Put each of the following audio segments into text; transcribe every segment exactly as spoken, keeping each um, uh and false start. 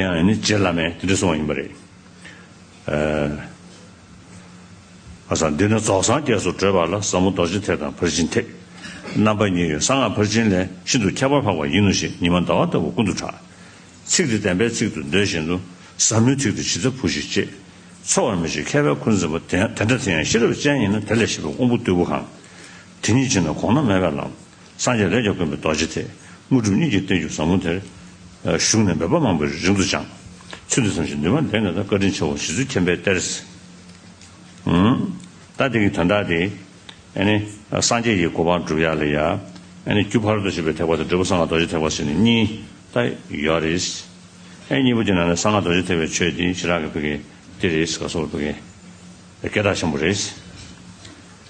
ཡང་ནི་རྗེ་བླ་མས་དེ་འདྲ་གསུངས་པ་ཡིན་པ་རེད། ཨ་ས་འདི་ནི་རྫོགས་སངས་རྒྱས་སུ་བགྲོད་པ་ལ། ཟབ་མོ་རྡོ་རྗེ་ཐེག་དང་ཕར་ཕྱིན་ཐེག་རྣམ་པ་གཉིས་ཡོད། གསང་སྔགས་ཕར་ཕྱིན་ལས། ཤིན་ཏུ་ཁྱད་པར་འཕགས་པ་ཡིན་ནོ་ཞེས། ཉི་མ་ཟླ་བ་ལྟ་བུ་ཀུན་ཏུ་གྲགས། ཚིག་འདི་བདེན་པའི་ཚིག་ཏུ་འདོད་བཞིན་དུ། ཟབ་མོའི་ཚིག་འདི་ཇི་ལྟར་བུ་ཞིག་ཅེས། འཚོ་བར་མི་བྱེད་མཁས་པའི་འཁོན་འཛིན་པ། དེ་དེ་འདྲ་དེ་ཡང་ཤེས་རབ་ཅན་ཡིན་ན། དེ་ལས་བཤད་པའི་དབང་པོ་རྟུལ་པོ་གང་། དེ་ཉིད་ཕྱིན་ན་གོང་ན་མེད་པའི་ལམ། སངས་རྒྱས་ལས་ཀྱང་དཀོན་པའི་རྡོ་རྗེ་ཐེག་རྔུལ་ཆུ་གཉིས་ཀྱིས་བསྟན་བཅུག་ཟབ་མོ་དེར། བཞུགས་ནས་འབད་པ་མང་པོས་རིང་དུ་སྦྱངས། ཚུལ་འདི་བསམ་ཞིང་འདུན་མ་ལེགས་ནས་ད། བཀའ་དྲིན་ཆེའོ་རྗེ་བཙུན་མཁྱེན་པའི་གཏེར། ད་དེ་གི་དོན་དག་དེ། ཨ་ནི་སངས་རྒྱས་ཀྱི་གོ་འཕང་སྒྲུབ་ཡ་ལ་ཡ། ཨ་ནི་རྒྱུ་ཕ་རོལ་ཏུ་ཕྱིན་པའི་ཐེག་པ་དང་འབྲས་བུ་གསང་སྔགས་རྡོ་རྗེ་ཐེག་པ་ཟེར་ནས་གཉིས་ད་ཡོད་རེད། ཨ་ནི་གཉིས་པོ་དེ་ནང་ནས་གསང་སྔགས་རྡོ་རྗེ་ཐེག་པའི་ཆོས་དེ་ཞེ་དྲག་གི་ཕ་གི་དེ་རེད། ག་སོགས་ཕ་གི་སྐད་གྲགས་ཆེན་པོ་རེད།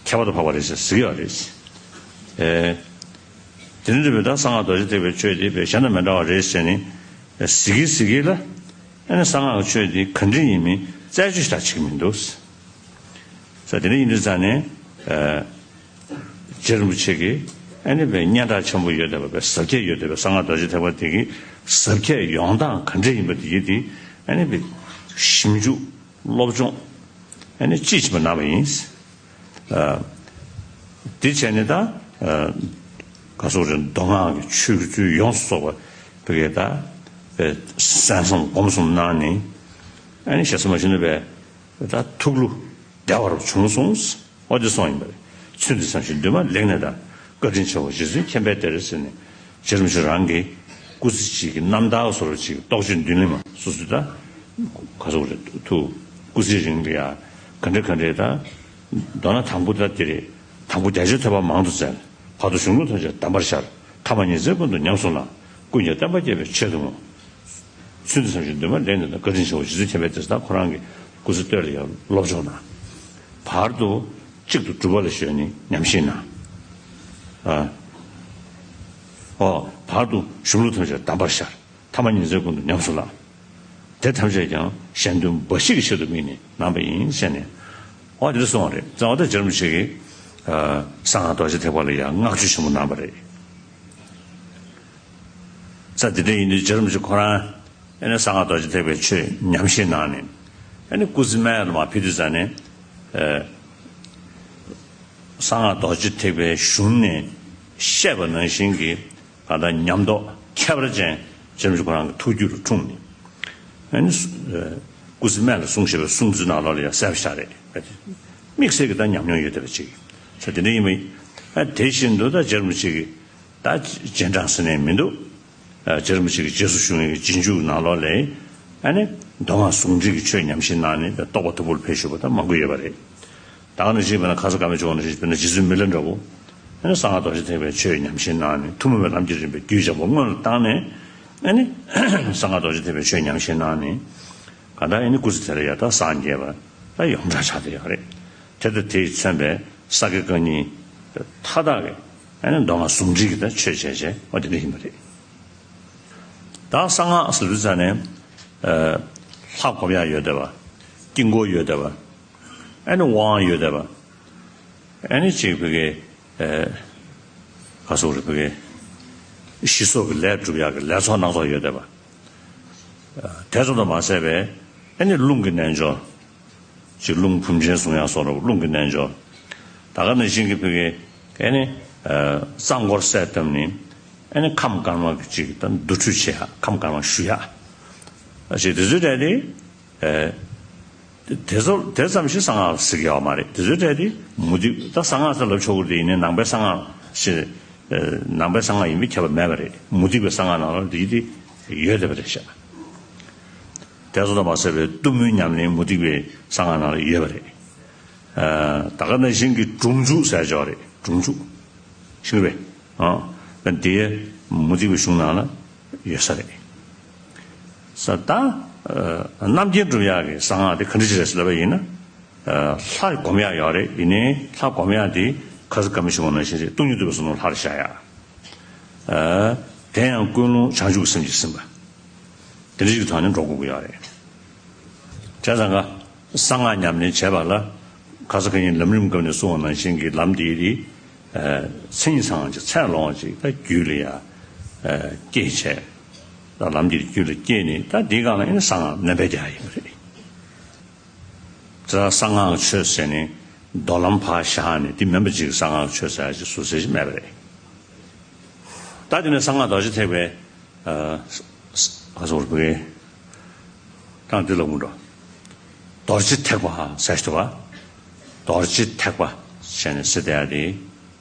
ཁྱད་པར་དུ་འཕགས་པ་རེད་ཟེར་ཟེར་གྱི་ཡོད་རེད། ཨེ། དེ་འདྲ་རེད་པས། ད་གསང་སྔགས་རྡོ་རྗེ་ཐེག་པའི་ཆོས་དེ་བས་གཞན་དང་མི་འདྲ་བ་རེད་ཟེར་ནས་ཟེར་གྱི་ཟེར་གྱི་ལ། ཨ་ནི་གསང་སྔགས་ཀྱི་ཆོས་དེ་ག་འདྲ་ཡིན་མིན་རྩད་གཅོད་ཞིག་ད་བྱེད་ཀྱི་མི་འདུག་ས་དེ་འདྲ་ཡིན་དུས་ཙང་ནས། ཨེ། རྗེ་རིན་པོ་ཆེ་གིས་ཨ་ནི་བས་སྙན་གྲགས་ཆེན་པོ་ཡོད་བསྡད་པ་བས་ཟབ་ཁྱད་ཡོད་བསྡད་པའི་གསང་སྔགས་རྡོ་རྗེ་ཐེག་པ་དེ་གི་ཟབ་ཁྱད་ཡོང་སྟངས་ག་འདྲ་ཡིན་པ་དེ་གི་དེ་ཨ་ནི་བས་ཞིབ་འཇུག་སློབ་སྦྱོང་ཨ་ནི་ཅིས་ཅིས་པ་གནང་བ་ཡིན། ཨ། དེ་བྱས་ནས་ད། ཨ། ག་སོགས་རེད། མདོ་སྔགས་ཀྱི་ཆོས་ཀྱི་ཚུལ་ཡོངས་སུ་རྫོགས་པ་བོད་སྐད་ད། ཨེ། གསན་བསམ་སྒོམ་གསུམ་གནང་ནས། ཨ་ནི་ཞེ་ས་མ་ཞུ་ན་བས་ད་ཐུགས་བློ་བདེ་བར་བྱུང་སོང་། འོ་དེ་སོང་ཡིན་པ་རེད། ཚུལ་འདི་བསམ་ཞིང་འདུན་མ་ལེགས་ནས་ད། བཀའ་དྲིན་ཆེའོ་རྗེ་བཙུན་མཁྱེན་པའི་གཏེར་ཟེར་ནས། རྗེ་རིན་པོ་ཆེ་རང་གི་སྐུ་ཚེ་གཅིག་གི་རྣམ་ཐར་བཟོ་འདྲ་ཅིག་རྟོགས་བརྗོད་མདུན་ལམ་སོ་སོའི་ད། ག་སོགས་རེད། ཐུགས་སྐུ་ཚེ་རིང་ལ་ཡ་ག་འདྲ་ག་འདྲའི་ད། མདོར་ན་དང་པོ་ད་དེ་རེད། དང་པོ་བརྒྱ་ཆོས་ཐེག་པ་མང་དུ་བཙལ། བར་དུ་གཞུང་ལུགས་ཐམས་ཅད་གདམས་པར་ཤར། ཐ་མ་ཉི་ཚེ་ཀུན་ཏུ་ཉམས་སུ་བླངས། ཀུན་ཀྱང་བསྟན་པ་རྒྱས་པའི་ཆེད་དུ་བསྔོ། ཚུལ་འདི་བསམ་ཞིང་འདུན་མ་ལེགས་ནས་ད། བཀའ་དྲིན་ཆེའོ་རྗེ་བཙུན་མཁྱེན་པའི་གཏེར། ད་ཁོ་རང་གི་སྐུ་ཚེ་སྟོད་ལ་ཡང་སློབ་སྦྱོང་གནང་། བར་དུ་གཅིག་ཏུ་སྒྲུབ་པ་ལ་གཞོལ་ནས་ཉམས་བཞེས་གནང་། ཨ། ཨོ། བར་དུ་གཞུང་ལུགས་ཐམས་ཅད་གདམས་པར་ཤར། ཐ་མ་ཉི་ཚེ་ཀུན་ཏུ་ཉམས་སུ་བླངས། དེ་ཐམས་ཅད་ཀྱང་གཞན་དོན་འབའ་ཞིག་གི་ཆེད་དུ་དམིགས་ནས་གནང་བ་ཡིན་ཟེར་ནས། ཨོ་དེ་གསུངས་པ་རེད། གཙང་བ་ད་རྗེ་རིན་པོ་ཆེ་གིས། ཨ། གསང་སྔགས་རྡོ་རྗེ་ཐེག་པ་ལ་ཡང་བསྔགས་བརྗོད་ཆེན་པོ་གནང་བ་རེད། ས་དེ་འདྲ་ཡིན་དུས་རྗེ་རིན་པོ་ཆེ་ཁོ་རང་ཨ་ནི་གསང་སྔགས་རྡོ་རྗེ་ཐེག་པའི་ཆོས་ཉམས་བཞེས་གནང་ནས། ཨ་ནི་སྐུ་ཚེ་སྨད་ལ་མར་ཕེབས་དུས་ཙང་ནས། ཨ། གསང་སྔགས་རྡོ་རྗེ་ཐེག་པའི་གཞུང་ནས་བཤད་པ་ནང་བཞིན་གྱི་གང་ལྟར་ཉམས་རྟོགས་ཁྱད་པར་ཅན་རྗེ་རིན་པོ་ཆེ་ཁོ་རང་གི་ཐུགས་རྒྱུད་ལ་འཁྲུངས་ནས། ཨ་ནི་སྐུ་ཚེ་སྨད་ལ་གསུངས་བཞེས་པའི་གསུང་ཚུལ་ནང་ལོགས་ལ་ཡང་གསལ་པོ་ཞིག་རེད། དམིགས་བསལ་གྱི་ད་ཉམས་མྱོང་ཡོད་བསྡད་པ་ཅིག་ས་དེ་འདྲ་ཡིན་པ་ཡིན། ཨ། དེ་བཞིན་དུ་ད་རྗེ་རིན་པོ་ཆེ་གི་ད་རྗེས་འབྲང་ཟེར་ནས་མི་འདུག་ཨ། རྗེ་རིན་པོ་ཆེ་གི་རྗེས་སུ་ཞུགས་མཁན་གྱི་རྗེས་འཇུག་ནང་ལོགས་ལ། ཨ་ནི་མདོ་སྔགས་ཟུང་འབྲེལ་གྱི་ཆོས་ཉམས་བཞེས་གནང་ནས་རྟོགས་པ་མཐུ་དཔུར་འཕེལ་བཞུགས་པ་ད་མང་པོ་ཡོད་པ་རེད། ད་ག་ནང་བཞིན་དཔེར་ན་ཁ་སང་བཀའ་མོལ་བྱུང་བ་ནང་བཞིན་དཔེར་ན་རྗེ་བཙུན་མི་ལ་འདྲ་བོ། ཨ་ནི་གསང་སྔགས་རྡོ་རྗེ་ཐེག་པའི་ཆོས་ཉམས་བཞེས་གནང་ནས་ཐུན་མོང་བའི་ལམ་གྱི་རིམ་པས་རྒྱུད་འཇམ་པོ་སྔོན་ལ་བཏང་ནས། ཨ་ནི་གསང་སྔགས་རྡོ་རྗེ་ཐེག་པའི་ཆོས་ཉམས་བཞེས་གནང་ནས། གང་ལྟར་ཨ་ནི་སྐུ་ཚེ་དེ་ལ་ཡང་ད་སངས་རྒྱས་པ་ད་ཡོངས་གྲགས་ཆགས་བསྡད་ཡོད་རེད། དེ་དང་དེས་མཚོན་པའི་ས་དགེ་བཀའ་རྙིང་མཐའ་དག་གི་ཨ་ནི་མདོ་སྔགས་ཟུང་འབྲེལ་གྱི་ད་ཆོས་བྱས་བྱས་འོ་དེ་འདྲ་ཡིན་པ་རེད། ད་གསང་སྔགས་ཟེར་དུས་ཙང་ནས། ཨ། ལྷ་སྒོམ་ཡག་ཡོད་བསྡད་པ། དཀྱིལ་འཁོར་ཡོད་བསྡད་པ། ཨ་ནི་དབང་ཡོད་བསྡད་པ། ཨ་ནི་གཅིག་བོད་སྐད། ཨ། ག་སོགས་རེད། བོད་སྐད། ཞི་སོགས་ཀྱི་ལས་སྒྲུབ་ཡག་གི་ལས་ཚོགས་སྣ་ཚོགས་ཡོད་བསྡད་པ། ཨ། དེ་ཙམ་དུ་མ་ཟད་པའི་ཨ་ནི་རླུང་གི་རྣལ་འབྱོར། ཅིག་རླུང་བུམ་ཆེན་གསུང་ཡག་སོགས་རེད། རླུང་གི་རྣལ་འབྱོར། ད་ག་ནང་བཞིན་གྱི་བོད་སྐད། ཨ་ནི། ཨ། རྩ་འཁོར་གསལ་བཏབ་ནས། ཨ་ནི་ཁམས་དཀར་དམར་གྱི་ཅིག་ད་འདུ་འཕྲོད་བྱེད་ཡག་ཁམས་དཀར་དམར་ཞུ་ཡག་ཨ། ཅིག་དེ་ཚོའི་གྲས་དེ། ཨ། དེ་ཚོ་དེ་ཙམ་ཞིག་གསང་སྔགས་ཟེར་གྱི་ཡོད་མ་རེད། དེ་ཚོའི་གྲས་དེ་མུ་སྟེགས། ད་གསང་སྔགས་ཟེར་ལབ་ཆོག་གི་རེད། ཡིན་ནའི་ནང་པའི་གསང་སྔགས་ཞེས། ཨ། ནང་པའི་གསང་སྔགས་ཡིན་པའི་ཁྱབ་པ་མེད་པ་རེད། མུ་སྟེགས་པའི་གསང་སྔགས་ནང་ལ་འདི་དེ་ཡོད་བསྡད་པ་རེད་ཤག་དེ་ཚོ་དང་མ་ཟད་པའི་གཏུམ་མོའི་ཉམས་ལེན་མུ་སྟེགས་པའི་གསང་སྔགས་ནང་ལ་ཡོད་པ་རེད། ཨ། ད་ག་ནང་བཞིན་གྱི་སྒྲུབ་འཇུག་ཟེར་ཅིག་ཡོད་རེད། སྒྲུབ་འཇུག་ཤེས་ཀྱི་རེད། ཨ། ད་དེ་མུ་སྟེགས་པའི་གཞུང་ནང་ལ་ཡོད་ས་རེད། ས་ད། ཨ། རྣམ་མཁྱེན་སྒྲུབ་ཡག་གི་གསང་སྔགས་དེ་ག་འདྲ་ཅིག་རེད་ཟེར་ལབ་པ་ཡིན་ན། ཨ། ལྷ་སྒོམ་ཡག་ཡོད་རེད། ཡིན་ནའི་ལྷ་སྒོམ་ཡག་དེ་ཁ་སང་བཀའ་མོལ་ཞུས་པ་ནང་བཞིན་རེད། སྟོང་ཉིད་རྟོགས་པའི་བསམ་བློ་ལྷར་བཞག་ཡག་ཨ། དེ་ཡང་ཀུན་སློང་བྱང་ཆུབ་ཀྱི་སེམས་ཀྱིས་ཟིན་པ། དེ་འདྲ་ཞིག་གི་ཐོག་ནས་འགྲོ་དགོས་ཀྱི་ཡོད་རེད། བྱས་ཙང་ཀ་གསང་སྔགས་ཉམས་ལེན་བྱས་པ་ལ་ཁ་སང་ཁ་ཉིན་ལམ་རིམ་སྐབས་ནས་གསུངས་པ་ནང་བཞིན་གྱི་ལམ་དེའི་རིགས། ཨ། མཚན་ཉིད་ཚང་བ་ཅིག་ཚད་ལོངས་པ་ཅིག་ད་རྒྱུད་ལ་ཡ། ཨ། སྐྱེས་བྱས། ད་ལམ་གྱི་རྒྱུད་ལ་སྐྱེས་ནས་ད་འདིའི་སྒང་ལ་ཡིན་ན་གསང་སྔགས་སྣོན་པ་རྒྱག་ཡིན་པ་རེད། ད་གསང་སྔགས་ཆོས་ཟེར་ནས་མདོ་ལམ་ཕར་བཞག་ནས་འདི་མིན་པ་ཅིག་གསང་སྔགས་ཆོས་ཟེར་ཡ་ཅིག་ཟུར་ཟེར་ཞིག་མེད་པ་རེད། ད་དེ་ནས་གསང་སྔགས་རྡོ་རྗེ་ཐེག་པའི་ཨ་ས་ས་ག་ཟེར་བ་རེད། ད་འདི་ལ་འུར་འགྲོ། རྡོ་རྗེ་ཐེག་པ་ཟེར་ཞིག་འདུག་བ། རྡོ་རྗེ་ཐེག་པ་ཟེར་ནས་ཟེར་བསྡད་ཡ་དེ།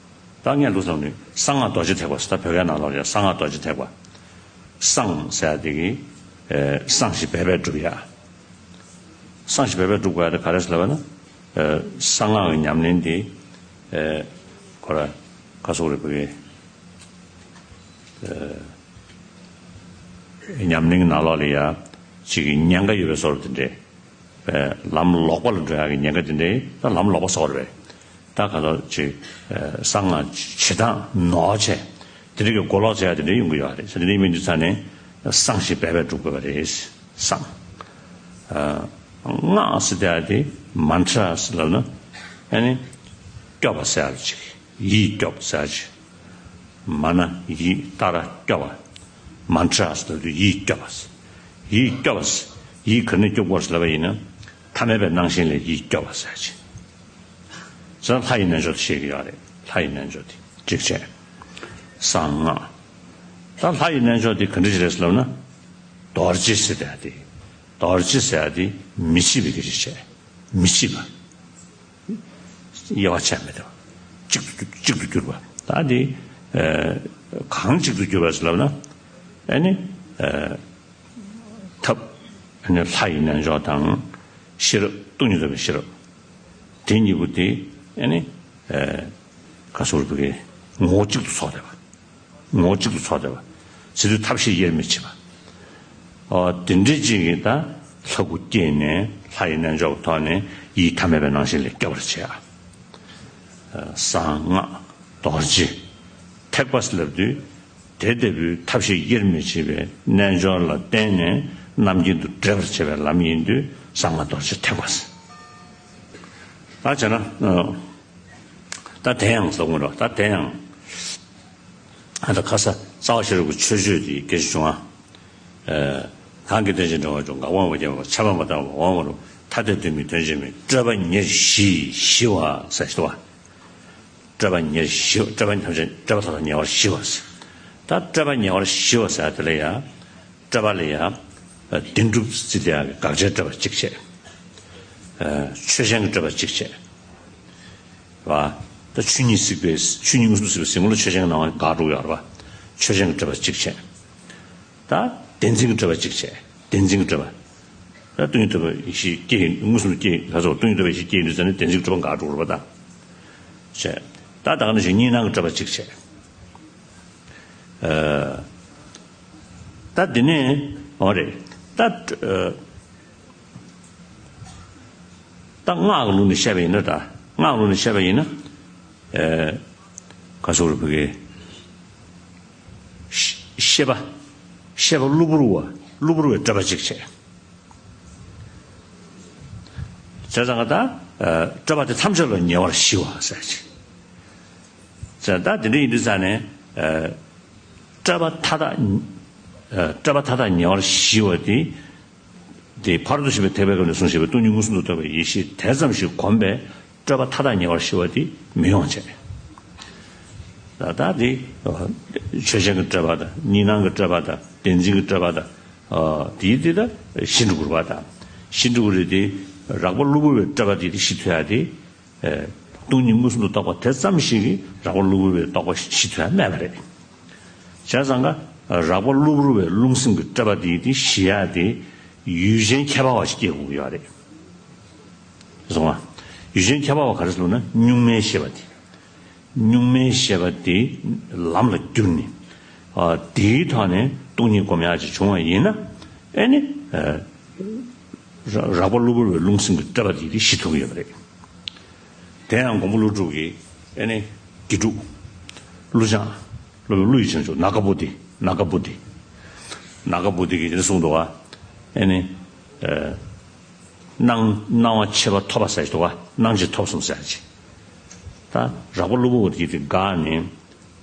ད་ངས་ལུགས་བསམ་ནས་གསང་སྔགས་རྡོ་རྗེ་ཐེག་པ་ཟེར། ད་བོད་སྐད་ནང་ལོགས་ལ་ཡ་གསང་སྔགས་རྡོ་རྗེ་ཐེག་པ། གསང་ཟེར་ཡ་དེ་གི་ཨེ་གསང་ཞིང་སྦས་པས་སྒྲུབ་ཡ། གསང་ཞིང་སྦས་པས་སྒྲུབ་དགོས་ཡ་དེ་ག་རེ་ཟེར་ལབ་པ་ན། ཨེ་གསང་སྔགས་ཀྱི་ཉམས་ལེན་དེ་ཨེ་ཁོ་ར་ག་ཟེར་རེད་བོད་སྐད་ཨེ་ཉམས་ལེན་གྱི་ནང་ལོགས་ལ་ཡ་ཅིག་གི་ཉེན་ཁ་ཡོད་པའི་བཟོ་འདྲ་དེ་འདྲས། ལམ་ལོག་པ་ལ་འགྲོ་ཡག་གི་ཉེན་ཁ་དེ་འདྲའི་ད་ལམ་ལོག་པ་བཟོ་བ་རེད། ད་ག་ཚོད་ཅིག་གསང་སྔགས་བྱེད་སྟངས་ནོར་བྱས་དེ་འདྲ་གི་གོ་ལོག་བྱས་ཡ་དེ་འདྲ་ཡོང་གི་ཡོད་རེད། ས་དེ་འདྲ་ཡིན་དུས་ཙང་ནས་གསང་ཞིང་སྦས་པས་སྒྲུབ་དགོས་པ་རེད། གསང་སྔགས་ཟེར་ཡ་དེ་མན་ཏྲ་ཟེར་ལབ་ན་ཨ་ནི་སྐྱོབ་པ་ཟེར་ཡ་ཅིག་ཡིད་སྐྱོབ་ཟེར་ཡ་ཅིག་མ་ན་ཡིད་ཏཱ་ར་སྐྱོབ་པ། མན་ཏྲ་ཟེར་དུས་ཡིད་སྐྱོབ་པ། ཡིད་སྐྱོབ་པ། ཡིད་ག་ནས་སྐྱོབ་དགོས་ཟེར་ལབ་པ་ཡིན་ན། ཐ་མལ་པའི་སྣང་ཞེན་ལས་ཡིད་སྐྱོབ་པ་ཟེར་ཅིག་ཟེར་ན་ལྷ་ཡི་རྣལ་འབྱོར་དེ་ཤེས་ཀྱི་ཡོད་རེད། ལྷ་ཡི་རྣལ་འབྱོར་དེ་གཅིག་བྱས། གསང་སྔགས། ད་ལྷ་ཡི་རྣལ་འབྱོར་དེ་ག་འདྲ་ཞིག་རེད་ཟེར་ལབ་ན། རྡོ་རྗེ་ཟེར་ཡ་དེ། རྡོ་རྗེ་ཟེར་ཡ་དེ་མི་ཕྱེད་པའི་སྐད་ཆ་བྱས། མི་ཕྱེད་པ། དབྱེ་བ་ཕྱེ་མི་ཐུབ། གཅིག་ཏུ་གཅིག་ཏུ་གྱུར་པ། ད་འདི་ཨེ་གང་གཅིག་ཏུ་གྱུར་པ་ཟེར་ལབ་ན། ཨ་ནི་ཨེ་ཐབས་ཨ་ནི་ལྷ་ཡི་རྣལ་འབྱོར་དང་། ཤེས་རབ་སྟོང་ཉིད་རྟོགས་པའི་ཤེས་རབ། དེ་གཉིས་པོ་དེ་ཨ་ནི་ཨེ་ག་ཟེར་བ་གི་ངོ་བོ་གཅིག་ཏུ་ཚོགས་བསྡད་པ། ངོ་བོ་གཅིག་ཏུ་ཚོགས་བསྡད་པ། ཟེར་དུས་ཐབས་ཤེས་དབྱེར་མི་ཕྱེད་པ། ཨོ་དེ་འདྲའི་ཅིག་གིས་ད་ལྷ་སྐུ་བསྐྱེད་ནས་ལྷ་ཡི་རྣལ་འབྱོར་གྱི་ཐོག་ནས་ཡིད་ཐ་མལ་པའི་སྣང་ཞེན་ལས་སྐྱོབ་པར་བྱེད་ཡ། གསང་སྔགས་རྡོ་རྗེ་ཐེག་པ་ཟེར་ལབ་དུས་དེ་ལྟ་བུའི་ཐབས་ཤེས་དབྱེར་མི་ཕྱེད་པའི་རྣལ་འབྱོར་ལ་བརྟེན་ནས་རྣམ་མཁྱེན་དུ་འདྲེན་པར་བྱེད་པའི་ལམ་ཡིན་དུས་གསང་སྔགས་རྡོ་རྗེ་ཐེག་པ་ཟེར། ད་བྱས་ན་ཨ། ད་དེ་ཡང་ཟེར་དགོས་རེད། ད་དེ་ཡང་ཨ་ད་ཁ་ས་རྩ་བ་ཤེས་རབ་ཀྱི་མཆོད་བརྗོད་དེ་སྐད་ཆ་བྱུང་ཨ། གང་གིས་དོན་བྱེད་འགྲོ་བ་ཅུང་འགག་པ་མ་སྐྱེས་པ་ཆགས་པ་མ་དག་པ་འོང་བ་རུ་ཐ་དད་དོན་མིན་དོན་བྱེད་མིན་སྤྲོས་པ་ཉེར་ཞི་ཞི་བ་ཟེར་ཞིག་འདུག་བ། སྤྲོས་པ་ཉེར་ཞི་བ། སྤྲོས་པ་ཐམས་ཅད་སྤྲོས་པ་མཐའ་དག་ཉེ་བར་ཞི་བ་ཟེར། ད་སྤྲོས་པ་ཉེ་བར་ཞི་བ་ཟེར་དེ་ལ་ཡང་། སྤྲོས་པ་ལ་ཡང་། བདེན་གྲུབ་ཟེར་དེ་ཡང་དགག་བྱའི་སྤྲོས་པ་གཅིག་བྱས། ཆོས་ཅན་གྱི་སྤྲོས་པ་གཅིག་བྱས། བ། ད་ཆོས་ཉིད་གཟིགས་པའི་ཆོས་ཉིད་མངོན་སུམ་དུ་གཟིགས་པའི་གཟིགས་ངོ་ལ་ཆོས་ཅན་གྱི་སྣང་བ་དགག་འགྲོ་གི་ཡོད་རེད་བ། ཆོས་ཅན་གྱི་སྤྲོས་པ་གཅིག་བྱས། ད་བདེན་འཛིན་གྱི་སྤྲོས་པ་གཅིག་བྱས། བདེན་འཛིན་གྱི་སྤྲོས་པ། ད་སྟོང་ཉིད་རྟོགས་པའི་ཡེ་ཤེས་སྐྱེ་མངོན་སུམ་དུ་སྐྱེ་ད་ཚོ་སྟོང་ཉིད་རྟོགས་པའི་ཡེ་ཤེས་སྐྱེ་ཡིན་དུས་ཙང་ནས་བདེན་འཛིན་གྱི་སྤྲོས་པ་འགག་འགྲོ་གི་རེད་པ་ད། བྱས། ད་ད་ག་ནང་བཞིན་གཉིས་སྣང་གི་སྤྲོས་པ་གཅིག་བྱས། ཨ། ད་འདི་ནས་འོ་རེད། ད་ཨ། ད་སྔགས་ཀྱི་ལུགས་ནས་བཤད་པ་ཡིན་ན་ད་སྔགས་ཀྱི་ལུགས་ནས་བཤད་པ་ཡིན་ན། ཨ། ག་ཟེར་བ་རེད་བོད་སྐད། ཤེས་པ། ཤེས་པ་གློ་བུར་བ་གློ་བུར་བའི་སྤྲོས་པ་གཅིག་བྱས། བྱས་ཙང་ཀ་ད་སྤྲོས་པ་དེ་ཐམས་ཅད་ལ་ཉེ་བར་ཞི་བ་ཟེར་ཅིག་ཟེར། ད་དེ་འདྲ་ཡིན་དུས་ཙང་ནས་སྤྲོས་པ་མཐའ་དག་སྤྲོས་པ་མཐའ་དག་ཉེ་བར་ཞི་བ་དེ། དེ་ཕ་རོལ་ཏུ་ཕྱིན་པའི་ཐེག་པའི་སྐབས་ནས་གསུངས་བཞག་པའི་སྟོང་ཉིད་མངོན་སུམ་དུ་རྟོགས་པའི་ཡེ་ཤེས་དེ་ཙམ་ཞིག་གོམས་པས་སྤྲོས་པ་མཐའ་དག་ཉེ་བར་ཞི་བ་དེ་མི་ཡོང་བྱས། ད་ལྟ་དེ་ཆོས་ཅན་གྱི་སྤྲོས་པ་དང་གཉིས་སྣང་གི་སྤྲོས་པ་དང་བདེན་འཛིན་གྱི་སྤྲོས་པ་དང་། དེའི་དེ་ད་ཤི་འགྲོ་གི་རེད་པ་དང་། ཤི་འགྲོ་གི་རེད་དེ། རགས་པ་གློ་བུར་བའི་སྤྲོས་པ་དེ་དེ་ཤི་ཐུབ་ཡ་དེ། སྟོང་ཉིད་མངོན་སུམ་དུ་རྟོགས་པ་དེ་ཙམ་ཞིག་གིས་རགས་པ་གློ་བུར་བའི་རྟོགས་པ་ཤི་ཐུབ་ཡ་མེད་པ་རེད། བྱས་ཙང་ཀ་རགས་པ་གློ་བུར་བའི་རླུང་སེམས་ཀྱི་སྤྲོས་པ་དེ་དེ་ཞི་ཡ་དེ་ཡུལ་ཅན་ཁྱད་པར་བ་ཞིག་སྐྱེ་དགོས་ཀྱི་ཡོད་རེད། སོང་བ། ཡུལ་ཅན་ཁྱད་པར་བ་ག་རེ་ཟེར་ན་གཉུག་མའི་ཤེས་པ་དེ། གཉུག་མའི་ཤེས་པ་དེ་ལམ་ལ་བསྒྱུར་ནས། ཨ། དེའི་ཐོག་ནས་སྟོང་ཉིད་སྒོམ་ཡག་ཅིག་བྱུང་བ་ཡིན་ན། ཨེ་ནི། ཨ། ར་རགས་པ་གློ་བུར་བའི་རླུང་སེམས་ཀྱི་སྤྲོས་པ་དེ་དེ་ཞི་ཐུབ་ཀྱི་ཡོད་པ་རེད། དེ་ཡང་མགོན་པོ་ཀླུ་སྒྲུབ་ཀྱིས་ཨེ་ནི་དགེ་ཕྲུག་ཀླུ་བྱང་སློབ་དཔོན་ཀླུ་ཡི་བྱང་ཆུབ་ནཱ་ག་བོ་དྷི། ནཱ་ག་བོ་དྷི། ནཱ་ག་བོ་དྷི་གིས་དེ་འདྲ་གསུངས་འདུག་བ། ཨེ་ནི། ཨ། སྣང་སྣང་བ་མཆེད་པ་ཐོབ་པ་ཟེར་ཞིག་འདུག་བ། སྣང་མཆེད་ཐོབ་གསུམ་ཟེར་ཅིག་ད་རགས་པ་གློ་བུར་བ་དེ་དེ་འགགས་ནས།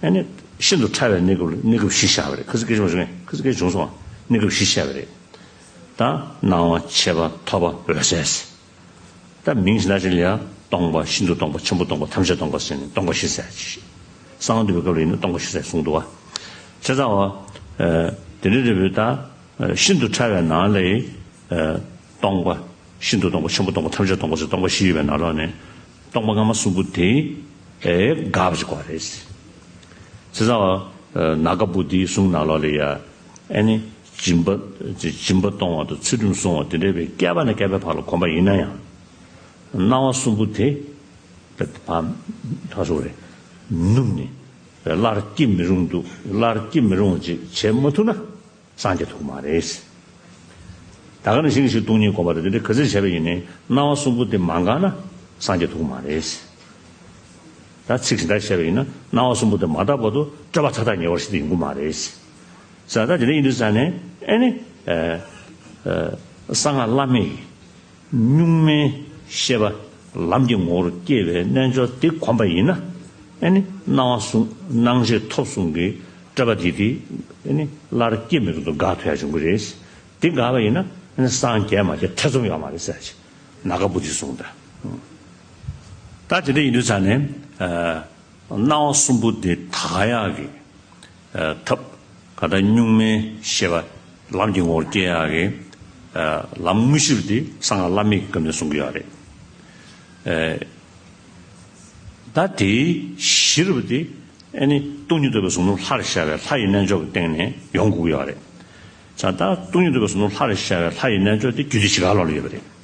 ཨེ་ནི་ཤིན་ཏུ་ཕྲ་བའི་གནས་སྐབས་ལ་གནས་སྐབས་བཞི་བཞག་པ་རེད། ཁ་སང་སྐད་ཆ་མ་བྱུང་ངས་ཁ་སང་སྐད་ཆ་བྱུང་སོང་ གནས་སྐབས་བཞི་བཤད་པ་རེད། ད་སྣང་བ། མཆེད་པ། ཐོབ་པ། འོད་གསལ་ཟེར། ད་མིང་ཞེ་ན་ཅིག་ལ་ཡང་སྟོང་པ། ཤིན་ཏུ་སྟོང་པ། ཆེན་པོ་སྟོང་པ། ཐམས་ཅད་སྟོང་པ་ཟེར་ནས་སྟོང་པ་བཞི་ཟེར་ཅིག་གསང་བ་འདུས་པའི་སྐབས་ལ་ཡིན་ན་སྟོང་པ་བཞི་ཟེར་གསུངས་འདུག་བ། བྱས་ཙང་བ། ཨ། དེ་འདྲ་རེད་པས། ད་ཤིན་ཏུ་ཕྲ་བའི་ནང་ལས། ཨ། སྟོང་པ། ཤིན་ཏུ་སྟོང་པ། ཆེན་པོ་སྟོང་པ། ཐམས་ཅད་སྟོང་པ་ཟེར་སྟོང་པ་བཞི་ཡོད་པའི་ནང་ལོགས་ནས། སྟོང་པ་སྔ་མ་གསུམ་པོ་དེ། ཨེ། དགག་པ་ཅིག་དགོས་རེད། བྱས་ཙང་བ། ཨ། ནཱ་ག་པུ་ཏིའི་གསུང་ནང་ལོགས་ལ་ཡ། ཨེ་ནི། སྦྱིན་པ། སྦྱིན་པ་གཏོང་བ་དང་ཚུལ་ཁྲིམས་སྲུང་བ་དེ་འདྲ་བའི་བསྐལ་པ་ནས་བསྐལ་པའི་བར་ལ་གོམས་པ་ཡིན་ན་ཡང་། སྣང་བ་གསུམ་པོ་དེ། ཕར་ཕར་སོང་རེད། ནུབ་ནས་སླར་སྐྱེ་མི་རུང་དུ། སླར་སྐྱེ་མི་རུང་བ་ཅིག་བྱེད་མ་ཐུབ་ན་སངས་རྒྱས་ཐུབ་ཀྱི་མ་རེད། ད་ག་ནང་བཞིན་གྱི་སྟོང་ཉིད་སྒོམ་པ་དང་དེ་འདྲ་ག་ཚོད་བྱས་པ་ཡིན་ནའི་སྣང་བ་གསུམ་པོ་དེ་མ་འགགས་ན་སངས་རྒྱས་ཐུབ་ཀྱི་མ་རེད། ད་ཚིག་གཞན་དག་བཤད་པ་ཡིན་ན་སྣང་བ་གསུམ་པོ་དེ་མ་དག་བར་དུ་སྤྲོས་པ་མཐའ་དག་ཉེ་བར་ཞིག་ཏུ་ཡོང་གི་མ་རེད། ས་ད་དེ་འདྲ་ཡིན་དུས་ཙ་ནས་ཨེ་ནི། ཨ། ཨ། གསང་སྔགས་བླ་མེད་ཀྱི་གཉུག་མའི་ཤེས་པ་ལམ་གྱི་ངོ་བོར་སྐྱེ་བའི་རྣལ་འབྱོར་དེ་གོམས་པ་ཡིན་ན། ཨེ་ནི། སྣང་བ་གསུམ། སྣང་མཆེད་ཐོབ་གསུམ་གྱི་སྤྲོས་པ་དེ་དེ། ཨེ་ནི། སླར་སྐྱེ་མི་རུང་དུ་འགག་ཐུབ་ཡ་བྱུང་གི་རེད། དེ་འགགས་པ་ཡིན་ན་ཨེ་ནི་སངས་རྒྱས་མ་རྒྱས་ཐེ་ཚོམ་ཡོད་མ་རེད་ཟེར་ཅིག་ནཱ་ག་པུ་ཏིས་གསུངས་ད། ད་དེ་འདྲ་ཡིན་དུས་ཙ་ནས། ཨ། སྣང་བ་གསུམ་པོ་དེ་དག་ཡག་གི། ཨ། ཐབས། ག་ད་གཉུག་མའི་ཤེས་པ་ལམ་གྱི་ངོ་བོར་སྐྱེ་ཡག་གི། ཨ། ལམ་དངོས་གཞིར་དེ་གསང་སྔགས་བླ་མེད་ཀྱི་སྐབས་ནས་གསུང་གི་ཡོད་རེད། ཨ། ད་དེའི་གཞིར་བ་དེ་ཨེ་ནི་སྟོང་ཉིད་རྟོགས་པའི་གཟུངས་སྔགས་ལྷར་བཞག་པའི་ལྷ་ཡི་རྣལ་འབྱོར་གྱི་སྟེང་ནས་ཡོང་དགོས་ཀྱི་ཡོད་རེད། ད་ལྟ་སྟོང་ཉིད་རྟོགས་པའི་གཟུངས་སྔགས་ལྷར་བཞག་པའི་ལྷ་ཡི་རྣལ་འབྱོར་དེ་རྒྱུད་སྡེ་བཞི་ཀ་ལོགས་ལ་ཡོད་པ་རེད།